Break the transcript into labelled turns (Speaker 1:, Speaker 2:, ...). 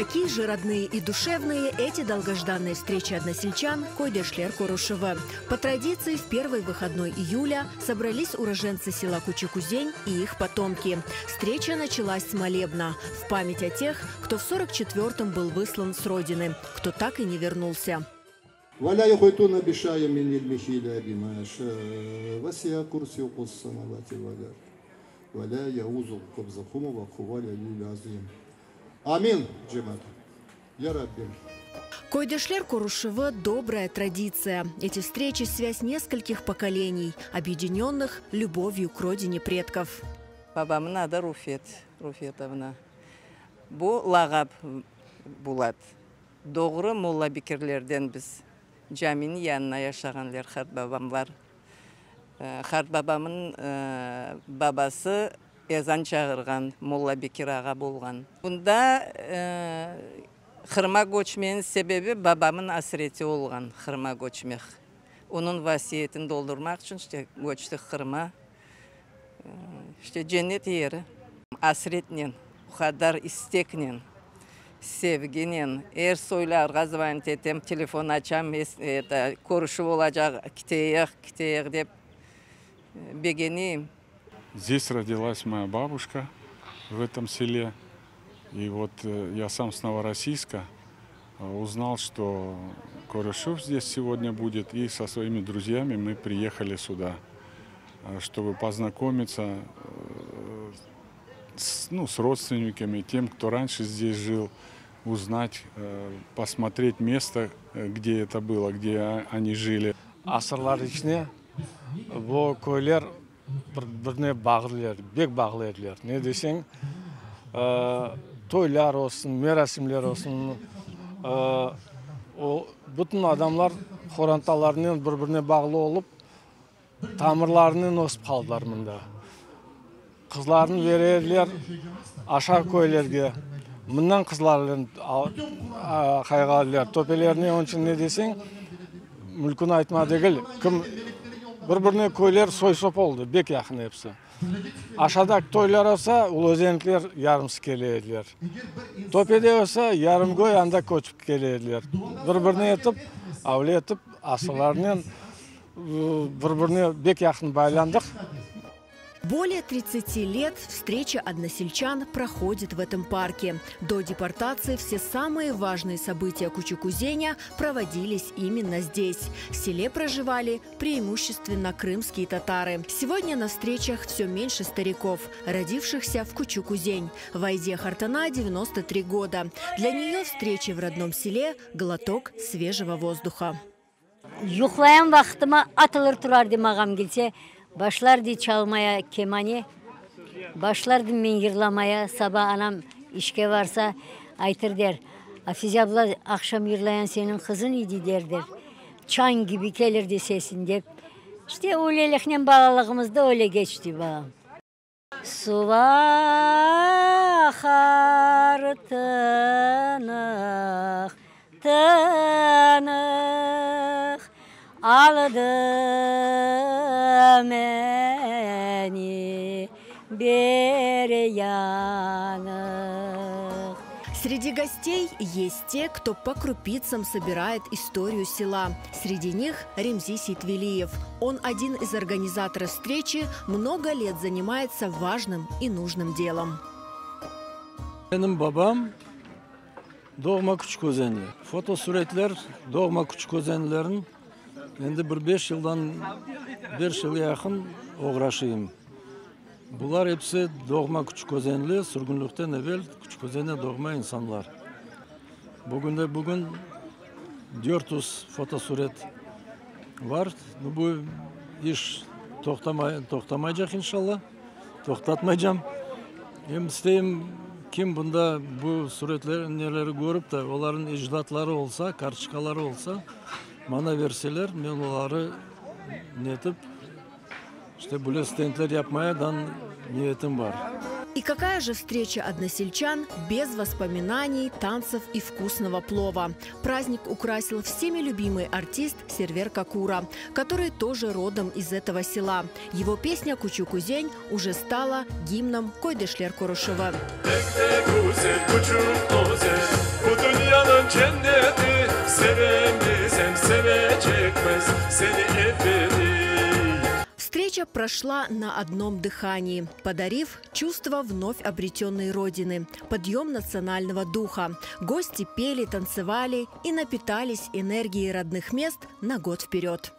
Speaker 1: Какие же родные и душевные эти долгожданные встречи односельчан Койдешлер Корушева. По традиции, в первый выходной июля собрались уроженцы села Кучукузень и их потомки. Встреча началась с молебна в память о тех, кто в 44-м был выслан с родины, кто так и не вернулся.
Speaker 2: ولا يحيطون بشيء من علمه إلا بما شاء وسع كرسيه السماوات والأرض ولا يئوده حفظهما وهو العلي العظيم. Амин, cemaat. Ya Rabbim.
Speaker 1: Койдешлер Корушева – добрая традиция. Эти встречи – связь нескольких поколений, объединенных любовью к родине предков.
Speaker 3: Babamnıñ adı Rufet, Rufetovna. Bu lağap Bulat. Doğru Molla Bekirlerden biz. Caminiñ yanına yaşağanlar qartbabamlar. Qartbabamnıñ babası ezan çağırğan Molla Bekir ağa bolğan. Bunda Qırımğa köçmeniñ sebebi babamnıñ asreti olğan Qırımğa köçmek. Onıñ vasiyetini doldurmaq içün işte köçtik Qırımğa. İşte cennet yeri. Asretnen, o qadar isteknen, sevginen er soylarğa zvonit etem, telefon açam, eto, körüşüv olacaq, keteyik, keteyik dep begeneyim.
Speaker 4: Здесь родилась моя бабушка, в этом селе. И вот я сам с Новороссийска узнал, что Корышев здесь сегодня будет. И со своими друзьями мы приехали сюда, чтобы познакомиться с, ну, с родственниками, тем, кто раньше здесь жил, узнать, посмотреть место, где это было, где они жили.
Speaker 5: Asırlar içinde bu köyler bir-birine bağlı edi, pek bağlı ediler. Ne deseñ, toylar olsun, merasimler olsun, o bütün adamlar qorantalarınen bir-birine bağlı olıp, tamırlarınen ösip qaldılar mında. Qızlarını bere ediler aşağı köylerge, mından qızlarını qayğa töpelerine, onıñ içün ne deseñ, mümkün aytma degil, kim bir-birine köyler soy-sop oldı, pek yaqın episi. Aşağıda toylar olsa, özenlikler yarımsı kele ediler. Töpede olsa, yarım köy anda köçip kele ediler. Bir-birine etip, avle etip, asırlarnen bir-birine pek yaqın baylandıq.
Speaker 1: Более 30 лет встреча односельчан проходит в этом парке. До депортации все самые важные события Кучукузеня проводились именно здесь. В селе проживали преимущественно крымские татары. Сегодня на встречах все меньше стариков, родившихся в Кучукузень. Вайде Хартана 93 года. Для нее встречи в родном селе – глоток свежего воздуха.
Speaker 6: Yuqlayan vaqtıma atılır turar ağam kelse, başlardı çalmaya kemane, başlardım men yırlamaya, saba anam işke varsa aytır der. Afize abla aqşam yırlayan seniñ qızıñ edi der der. Çañ kibi kelirdi sesiñ dep. İşte öyleliknen balalığımız da öyle keçti balam. Suv aqar tınıq, tınıq aldı meni bir yanıq.
Speaker 1: Среди гостей есть те, кто по крупицам собирает историю села. Среди них Ремзи Ситвелиев. Он один из организаторов встречи, много лет занимается важным и нужным делом.
Speaker 7: Benim babam doğma Küçük Özenli. Fotosuretler doğma Küçük Özenlilerniñ endi bir 5 yıldan 5 yıl yaqın oğraşayım. Bular episi doğma Küçük Özenli, sürgünlikten evel Küçük Özende doğma insanlar. Bugün de bugün 400 fotosuret var. Bu iş toqtamay, toqtamaycaq inşalla. Toqtatmaycam. Em isteyim kim bunda bu suretler neleri körip de olarnıñ ecdatları olsa, kartoçkaları olsa, maña berseler, men oları netip, işte böyle stendler yapmaya da niyetim bar.
Speaker 1: И какая же встреча односельчан без воспоминаний, танцев и вкусного плова? Праздник украсил всеми любимый артист Сервер Какура, который тоже родом из этого села. Его песня «Кучук-Узень» уже стала гимном Köydeşler Körüşüvi.
Speaker 8: Pek de güzel Küçük Özen, Bu dünyanıñ cenneti, Sevemiz em sevecekmiz Seni ebediy.
Speaker 1: Встреча прошла на одном дыхании, подарив чувство вновь обретенной Родины, подъем национального духа. Гости пели, танцевали и напитались энергией родных мест на год вперед.